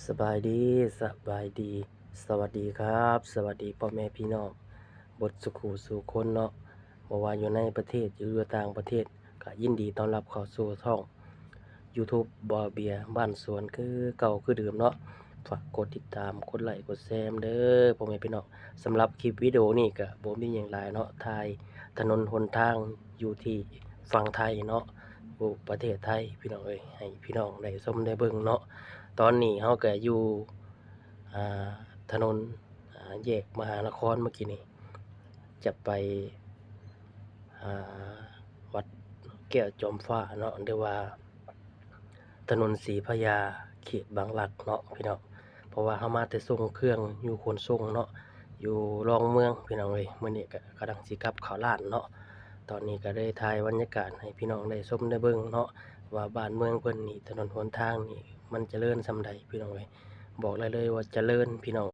ສະບາຍດີ ສະບາຍດີ ສະຫວັດດີຄັບ ສະຫວັດດີພໍ່ແມ່ພີ່ນ້ອງເບິດສູ່ຜູ້ສູ່ຄົນເນາະ ບໍ່ວ່າຢູ່ໃນປະເທດ ຫຼືຢູ່ຕ່າງປະເທດ ກະຍິນດີຕ້ອນຮັບເຂົ້າສູ່ຊ່ອງ YouTube ບ່າວເບຍບ້ານສວນຄືເກົ່າຄືເດີມເນາະ. ຝາກກົດຕິດຕາມ ກົດໄລ ກົດແຊນຳເດີພໍ່ແມ່ພີ່ນ້ອງ. ສຳລັບຄລິບວິດີໂອນີ້ກະບໍ່ມີຫຍັງຫຼາຍເນາະ ຖ່າຍຖະໜົນຫົນທາງຢູ່ທີ່ຝັ່ງໄທເນາະ ຢູ່ປະເທດໄທພີ່ນ້ອງເອີຍ ໃຫ້ພີ່ນ້ອງໄດ້ຊົມໄດ້ເບິ່ງເນາະ. ຕອນນີ້ເຮົາກະຢູ່ ອ່າ ຖະໜົນ ອ່າ ແຍກມະຫານະຄອນ ເມື່ອກີ້ນີ້ ຈະໄປ ອ່າ ວັດແກ້ວຈອມຟ້າເນາະ ຫຼືວ່າ ຖະໜົນສີພະຍາ ເຂດບາງລັກເນາະພີ່ນ້ອງ. ເພາະວ່າເຮົາມາແຕ່ສົ່ງເຄື່ອງຢູ່ຂົນສົ່ງເນາະ ຢູ່ລອງເມືອງພີ່ນ້ອງເອີຍ. ມື້ນີ້ກະກຳລັງຊິກັບເຂົ້າລ້ານເນາະ. ຕອນນີ້ກະໄດ້ຖ່າຍບັນຍາກາດໃຫ້ພີ່ນ້ອງໄດ້ຊົມໄດ້ເບິ່ງເນາະ ວ່າບ້ານເມືອງເພິ່ນນີ້ ຖະໜົນຫົນທາງນີ້ ມັນຈະເລີນສ່ຳໃດພີ່ນ້ອງເອີຍ. ບອກໄດ້ເລີຍວ່າຈະເລີນພີ່ນ້ອງ